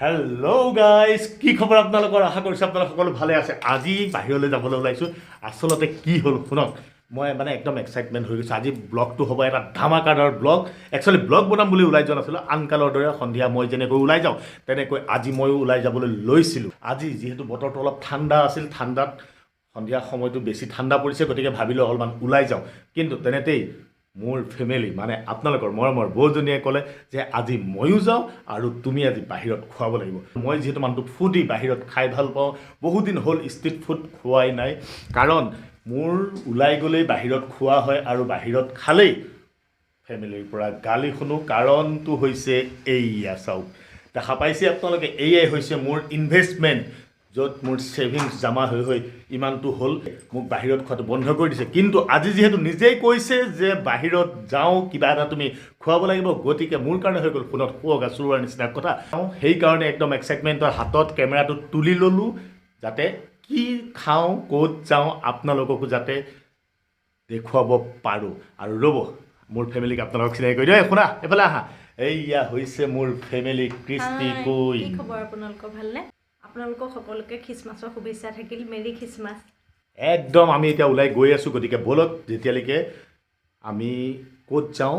Hello' guys, কি খবৰ আপোনালোকৰ? আশা কৰিছোঁ আপোনালোক সকলো ভালে আছে। আজি বাহিৰলৈ যাবলৈ ওলাইছোঁ। আচলতে কি হ'ল শুনক, মই মানে একদম এক্সাইটমেণ্ট হৈ গৈছোঁ। আজি ব্লগটো হ'ব এটা ধামাকাদাৰ ব্লগ। একচুৱেলি ব্লগ বনাম বুলি ওলাই যোৱা নাছিলোঁ। আনকালৰ দৰে সন্ধিয়া মই যেনেকৈ ওলাই যাওঁ, তেনেকৈ আজি ময়ো ওলাই যাবলৈ লৈছিলোঁ। আজি যিহেতু বতৰটো অলপ ঠাণ্ডা আছিল, ঠাণ্ডাত সন্ধিয়া সময়টো বেছি ঠাণ্ডা পৰিছে, গতিকে ভাবিলোঁ অলপমান ওলাই যাওঁ। কিন্তু তেনেতেই মোৰ ফেমিলি, মানে আপোনালোকৰ মৰমৰ বৌজনীয়ে ক'লে যে আজি ময়ো যাওঁ আৰু তুমি আজি বাহিৰত খুৱাব লাগিব। মই যিহেতু মানুহটো ফুডি, বাহিৰত খাই ভাল পাওঁ, বহুদিন হ'ল ষ্ট্ৰীট ফুড খোৱাই নাই, কাৰণ মোৰ ওলাই গ'লেই বাহিৰত খোৱা হয় আৰু বাহিৰত খালেই ফেমিলিৰ পৰা গালি শুনো। কাৰণটো হৈছে এইয়া চাওক, দেখা পাইছে আপোনালোকে, এয়াই হৈছে মোৰ ইনভেষ্টমেণ্ট, য'ত মোৰ ছেভিংছ জমা হৈ হৈ ইমানটো হ'ল। মোক বাহিৰত খোৱাটো বন্ধ কৰি দিছে। কিন্তু আজি যিহেতু নিজেই কৈছে যে বাহিৰত যাওঁ, কিবা এটা তুমি খুৱাব লাগিব, গতিকে মোৰ কাৰণে হৈ গ'ল ফোনত সুৱগা চোৰোৱাৰ নিচিনা কথা। সেইকাৰণে একদম এক্সাইটমেণ্টৰ হাতত কেমেৰাটো তুলি ল'লোঁ, যাতে কি খাওঁ, ক'ত যাওঁ আপোনালোককো যাতে দেখুৱাব পাৰোঁ। আৰু ৰ'ব, মোৰ ফেমিলিক আপোনালোকক চিনাকি কৰি দিওঁ। এই শুনা, এইফালে আহা। এইয়া হৈছে মোৰ ফেমিলি, কৃষ্টি হাই, কুইন। কি খবৰ আপোনালোকৰ? ভালনে? আপোনালোকক সকলোকে খ্ৰীষ্টমাছৰ শুভেচ্ছা থাকিল। Merry Christmas. একদম আমি এতিয়া ওলাই গৈ আছোঁ, গতিকে ব'লক, যেতিয়ালৈকে আমি ক'ত যাওঁ,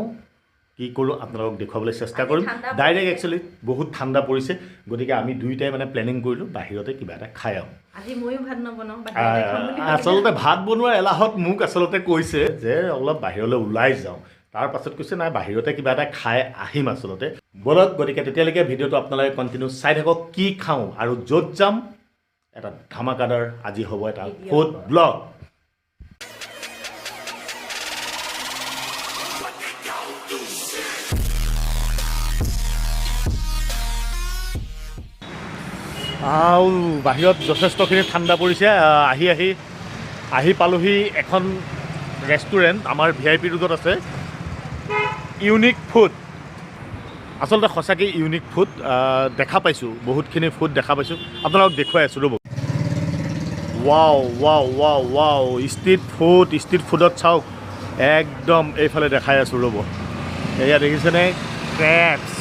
কি কৰোঁ আপোনালোকক দেখুৱাবলৈ চেষ্টা আজি কৰিম। ঠাণ্ডা ডাইৰেক্ট পৰিছে। একচুৱেলি বহুত ঠাণ্ডা পৰিছে, গতিকে আমি দুয়োটাই মানে প্লেনিং কৰিলোঁ বাহিৰতে কিবা এটা খাই আহোঁ। আজি ময়ো ভাত নবনাওঁ, বাহিৰতে খাম বুলি ভাবিলোঁ। আচলতে ভাত বনোৱাৰ এলাহত মোক আচলতে কৈছে যে অলপ বাহিৰলৈ ওলাই যাওঁ, তাৰ পাছত কৈছে নাই, বাহিৰতে কিবা এটা খাই আহিম আচলতে। ব'লক, গতিকে তেতিয়ালৈকে ভিডিঅ'টো আপোনালোকে কণ্টিনিউ চাই থাকক, কি খাওঁ আৰু য'ত যাম, এটা ধামাকাদাৰ আজি হ'ব এটা ভিডিঅ' ফুড হ'ব। ব্লগ। আৰু বাহিৰত যথেষ্টখিনি ঠাণ্ডা পৰিছে। আহি আহি আহি পালোহি এখন ৰেষ্টুৰেণ্ট, আমাৰ ভিআইপি ৰোডত আছে, ইউনিক ফুড। আচলতে সঁচাকৈ ইউনিক ফুড দেখা পাইছোঁ, বহুতখিনি ফুড দেখা পাইছোঁ, আপোনালোকক দেখুৱাই আছোঁ, ৰ'ব। Wow wow wow wow, street food, street ফুডত চাওক একদম এইফালে দেখাই আছোঁ, ৰ'ব। এয়া দেখিছেনে, ক্ৰেবছ,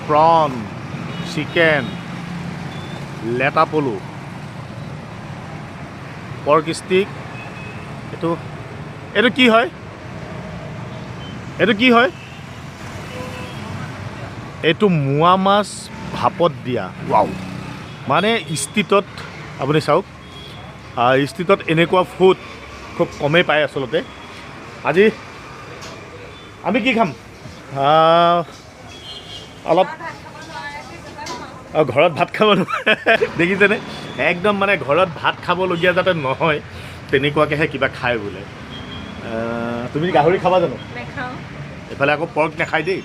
প্ৰন, চিকেন, লেটাপলু, পৰ্ক ষ্টিক। এইটো কি হয়? এইটো কি হয়? এইটো মোৱা মাছ ভাপত দিয়া। ৱাও, মানে ষ্ট্ৰীটত আপুনি চাওক, ষ্ট্ৰীটত এনেকুৱা ফুড খুব কমেই পায় আচলতে। আজি আমি কি খাম? অলপ ঘৰত ভাত খাব নোৱাৰে, দেখিছেনে, একদম মানে ঘৰত ভাত খাবলগীয়া যাতে নহয় তেনেকুৱাকৈহে কিবা খায় বোলে। তুমি গাহৰি খাবা জানো? নাখাওঁ। এইফালে আকৌ পৰ্ক নাখায় দেই।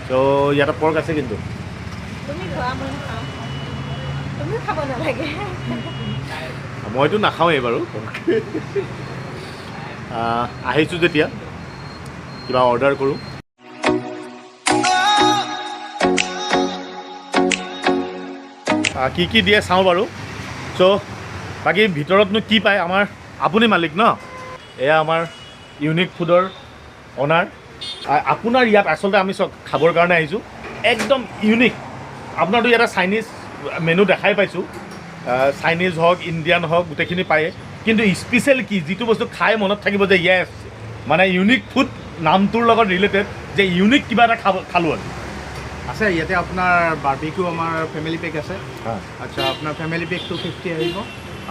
ত' ইয়াতে পৰ্ক আছে কিন্তু। তুমি খোৱা, মই নাখাওঁ। তুমিও খাব নালাগে। মইতো নাখাওঁৱেই বাৰু। আহিছোঁ যেতিয়া কিবা অৰ্ডাৰ কৰোঁ। কি কি দিয়ে চাওঁ বাৰু। বাকী ভিতৰতনো কি পায় আমাৰ, আপুনি মালিক ন? এয়া আমাৰ ইউনিক ফুডৰ অনাৰ। আপোনাৰ ইয়াত আচলতে আমি চব খাবৰ কাৰণে আহিছোঁ, একদম ইউনিক। আপোনাৰতো ইয়াতে চাইনিজ মেনু দেখাই পাইছোঁ, চাইনিজ হওক, ইণ্ডিয়ান হওক, গোটেইখিনি পায়েই। কিন্তু স্পেচিয়েল কি, যিটো বস্তু খাই মনত থাকিব যে য়েছ, মানে ইউনিক ফুড নামটোৰ লগত ৰিলেটেড, যে ইউনিক কিবা এটা খালোঁ আজি। আছে ইয়াতে আপোনাৰ বাৰ্বিকিউ, আমাৰ ফেমিলি পেক আছে। আচ্ছা, আপোনাৰ ফেমিলি পেক 250 আহিব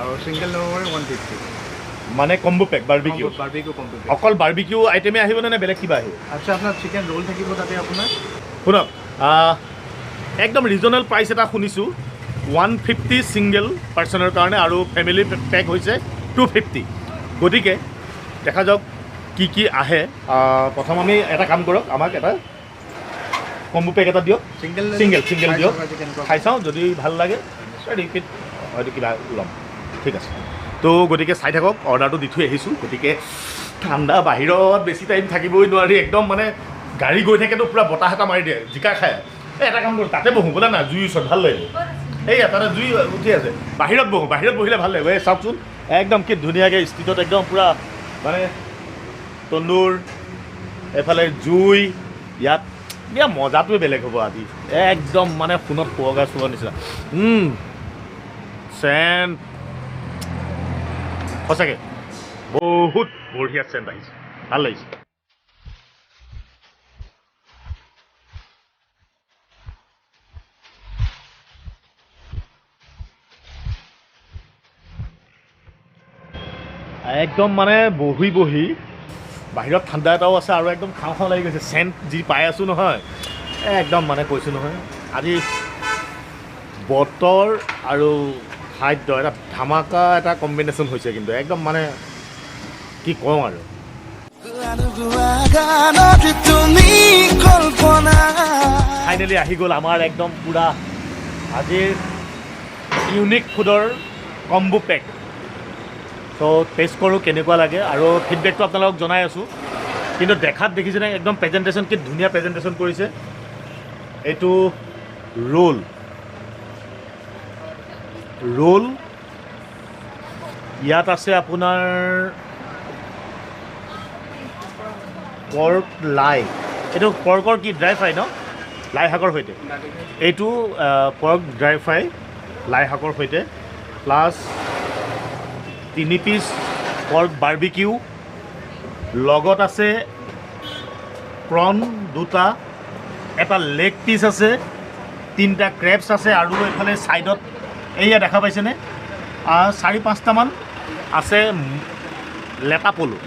আৰু ছিংগল ল'ব পাৰে 150। মানে combo pack barbecue? Barbecue combo pack. অকল বাৰ্বিকিউ আইটেমেই আহিবনে নে বেলেগ কিবা আহিব? আচ্ছা, আপোনাৰ চিকেন ৰোল থাকিব তাতে আপোনাৰ। শুনক, একদম ৰিজনেবল প্ৰাইচ এটা শুনিছোঁ, 150 ছিংগল পাৰ্চনৰ কাৰণে, আৰু ফেমিলি পেক হৈছে 250। গতিকে দেখা যাওক কি কি আহে। প্ৰথম আমি এটা কাম কৰক, আমাক এটা কম্বো পেক এটা দিয়ক। ছিংগল? ছিংগল খাই দিয়ক। চাওক আজি কেনেকুৱা। খাই চাওঁ, যদি ভাল লাগে ৰিপিট হয়তো কিবা ল'ম। ঠিক আছে, গতিকে চাই থাকক, অৰ্ডাৰটো দি থৈ আহিছোঁ। গতিকে ঠাণ্ডা, বাহিৰত বেছি টাইম থাকিবই নোৱাৰি, একদম মানে গাড়ী গৈ থাকেতো পূৰা বতাহ এটা মাৰি দিয়ে, জিকা খায়। এই এটা কাম কৰোঁ, তাতে বহোঁ বোলে না, জুইৰ ওচৰত ভাল লাগিব। এই তাতে জুই উঠি আছে, বাহিৰত বহোঁ, বাহিৰত বহিলে ভাল লাগিব। এই চাওকচোন, একদম কি ধুনীয়াকৈ ষ্ট্ৰীটত একদম পূৰা মানে তন্দুৰ, এইফালে জুই, ইয়াত দিয়া মজাটোৱে বেলেগ হ'ব আজি, একদম মানে ফোনত পোৱা চোৱা নিচিনা। চেণ্ট সঁচাকৈ বহুত বঢ়িয়া চেণ্ট আহিছে, ভাল লাগিছে। একদম মানে বহি বহি বাহিৰত ঠাণ্ডা এটাও আছে আৰু একদম খাওঁ খাওঁ লাগি গৈছে। চেণ্ট যি পাই আছোঁ নহয়, একদম মানে কৈছোঁ নহয়, আজি বতৰ আৰু খাদ্য এটা ধামাকা এটা কম্বিনেশ্যন হৈছে, কিন্তু একদম মানে কি কওঁ আৰু। ফাইনেলি আহি গ'ল আমাৰ একদম পূৰা আজিৰ ইউনিক ফুডৰ কম্বো পেক। চ' টেষ্ট কৰোঁ কেনেকুৱা লাগে আৰু ফিডবেকটো আপোনালোকক জনাই আছোঁ। কিন্তু দেখাত দেখিছেনে একদম প্ৰেজেণ্টেশ্যন কি ধুনীয়া প্ৰেজেণ্টেশ্যন কৰিছে। এইটো ৰোল, ৰোল ইয়াত আছে আপোনাৰ পৰ্ক লাই, এইটো পৰ্কৰ কি ড্ৰাই ফ্ৰাই ন, লাই শাকৰ সৈতে। এইটো পৰ্ক ড্ৰাই ফ্ৰাই লাই শাকৰ সৈতে, প্লাছ 3 পিচ পৰ্ক বাৰ্বিকিউ, লগত আছে প্ৰন 2টা, এটা লেগ পিচ আছে, 3টা ক্ৰেপছ আছে, আৰু এইফালে ছাইডত এইয়া দেখা পাইছেনে 4-5টামান আছে লেটা পলু।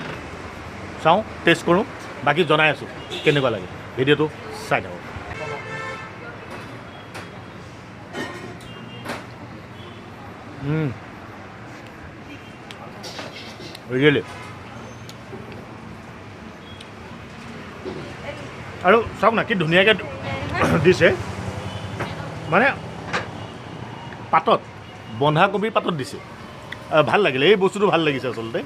চাওঁ টেষ্ট কৰোঁ, বাকী জনাই আছোঁ কেনেকুৱা লাগে, ভিডিঅ'টো চাই থাকক। ৰিয়েলি আৰু চাওক না কি ধুনীয়াকৈ দিছে, মানে পাতত বন্ধাকবিৰ পাতত দিছে, ভাল লাগিলে এই বস্তুটো, ভাল লাগিছে আচলতে।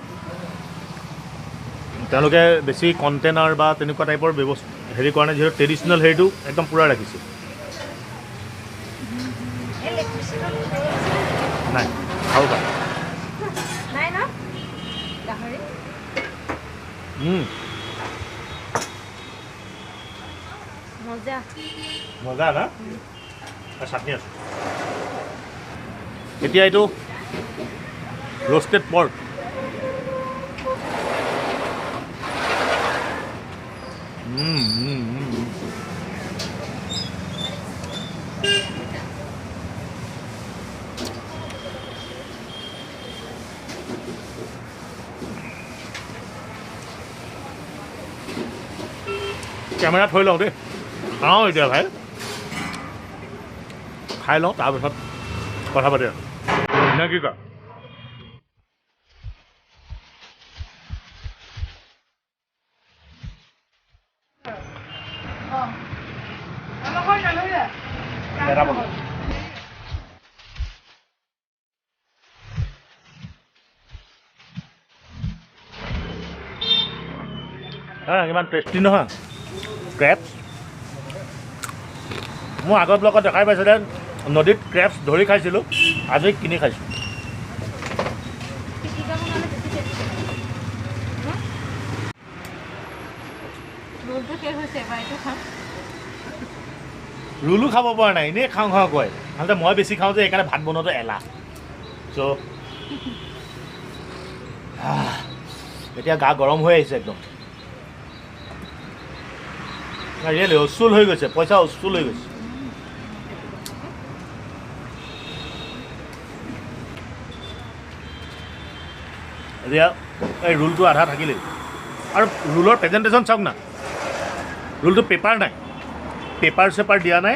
তেওঁলোকে বেছি কণ্টেইনাৰ বা তেনেকুৱা টাইপৰ ব্যৱস্থা হেৰি কৰা নাই, যিহেতু ট্ৰেডিশ্যনেল হেৰিটো একদম পূৰা ৰাখিছে। নাই খাব পাৰে। মজা না, চাটনি আছে। এতিয়া এইটো ৰোষ্টেড পৰ্ক, কেমেৰা থৈ লওঁ দেই, খাওঁ এতিয়া ভাই, খাই লওঁ তাৰপিছত কথা পাতি আছোঁ নে কি কয়। ইমান টেষ্টি নহয় ক্ৰেপছ। মোৰ আগৰ ব্লকত দেখাই পাইছিলে নদীত ক্ৰেপছ ধৰি খাইছিলোঁ, আজি কিনি খাইছোঁ। ৰোলো খাব পৰা নাই, এনেই খাওঁ খাওঁ কয়, আচলতে মই বেছি খাওঁ যে সেইকাৰণে ভাত বনোৱাটো এলাহ। চ' এতিয়া গা গৰম হৈ আহিছে একদম, ৰিয়েলি উচুল হৈ গৈছে, পইচা উচুল হৈ গৈছে। এতিয়া এই ৰোলটো আধা থাকিলেই, আৰু ৰোলৰ প্ৰেজেণ্টেশ্যন চাওক না, ৰোলটো পেপাৰ নাই, পেপাৰ চেপাৰ দিয়া নাই,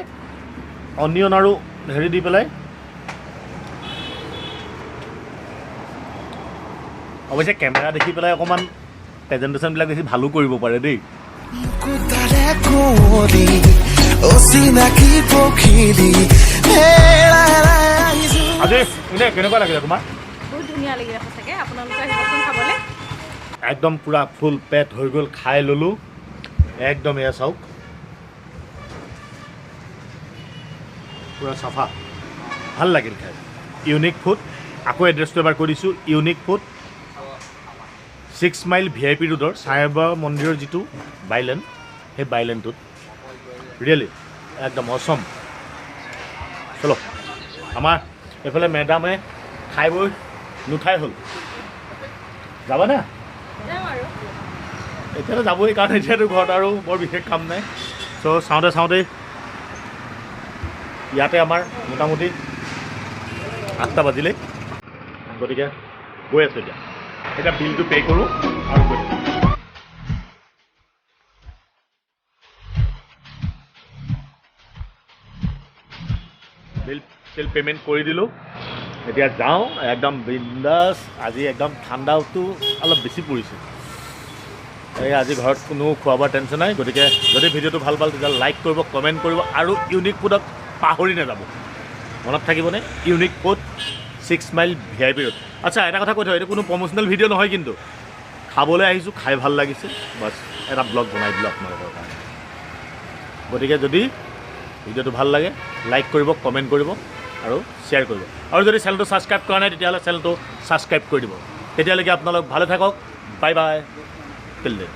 অনিয়ন আৰু হেৰি দি পেলাই। অৱশ্যে কেমেৰা দেখি পেলাই অকণমান প্ৰেজেণ্টেশ্যনবিলাক বেছি ভালো কৰিব পাৰে দেই। আজি এনে কেনেকুৱা লাগিলে তোমাৰ? বহুত ধুনীয়া লাগিলে সঁচাকৈ, আপোনালোকে আহিবচোন খাবলৈ। একদম পূৰা ফুল পেট হৈ গ'ল, খাই ল'লোঁ একদম। এয়া চাওক পূৰা চাফা, ভাল লাগিল খাই। ইউনিক ফুড, আকৌ এড্ৰেছটো এবাৰ কৈ দিছোঁ, unique food 6 mile VIP ৰোডৰ চাইবাবা মন্দিৰৰ যিটো বাইলেন, সেই বাইলেনটোত। ৰিয়েলি একদম অচম। চলো, আমাৰ এইফালে মেডামে খাই বৈ নুঠাই হ'ল। যাবানে? যাম আৰু। এতিয়াতো যাবই, কাৰণ এতিয়াতো ঘৰত আৰু বৰ বিশেষ কাম নাই। চ' চাওঁতে চাওঁতেই ইয়াতে আমাৰ মোটামুটি 8টা বাজিলেই, গতিকে গৈ আছোঁ এতিয়া। এতিয়া বিলটো পে' কৰোঁ আৰু গৈ থাকোঁ। বিল চিল পে'মেণ্ট কৰি দিলোঁ, এতিয়া যাওঁ একদম বিন্দাছ। আজি একদম ঠাণ্ডাটো অলপ বেছি পৰিছে। এই আজি ঘৰত কোনো খোৱা বোৱাৰ টেনশ্যন নাই। গতিকে যদি ভিডিঅ'টো ভাল পালে, তেতিয়াহ'লে লাইক কৰিব, কমেণ্ট কৰিব আৰু ইউনিক ফুডক পাহৰি নাযাব। মনত থাকিবনে? Unique food, 6 mile, VIP road. আচ্ছা, এটা কথা কৈ থওঁ, এইটো কোনো প্ৰমোচনেল ভিডিঅ' নহয়, কিন্তু খাবলৈ আহিছোঁ, খাই ভাল লাগিছে, বাছ এটা ব্লগ বনাই দিলোঁ আপোনালোকৰ কাৰণে। গতিকে যদি ভিডিঅ'টো ভাল লাগে, লাইক কৰিব, কমেণ্ট কৰিব আৰু শ্বেয়াৰ কৰিব। আৰু যদি চেনেলটো ছাবস্ক্ৰাইব কৰা নাই, তেতিয়াহ'লে চেনেলটো ছাবস্ক্ৰাইব কৰি দিব। তেতিয়ালৈকে আপোনালোক ভালে থাকক। Bye bye, till then.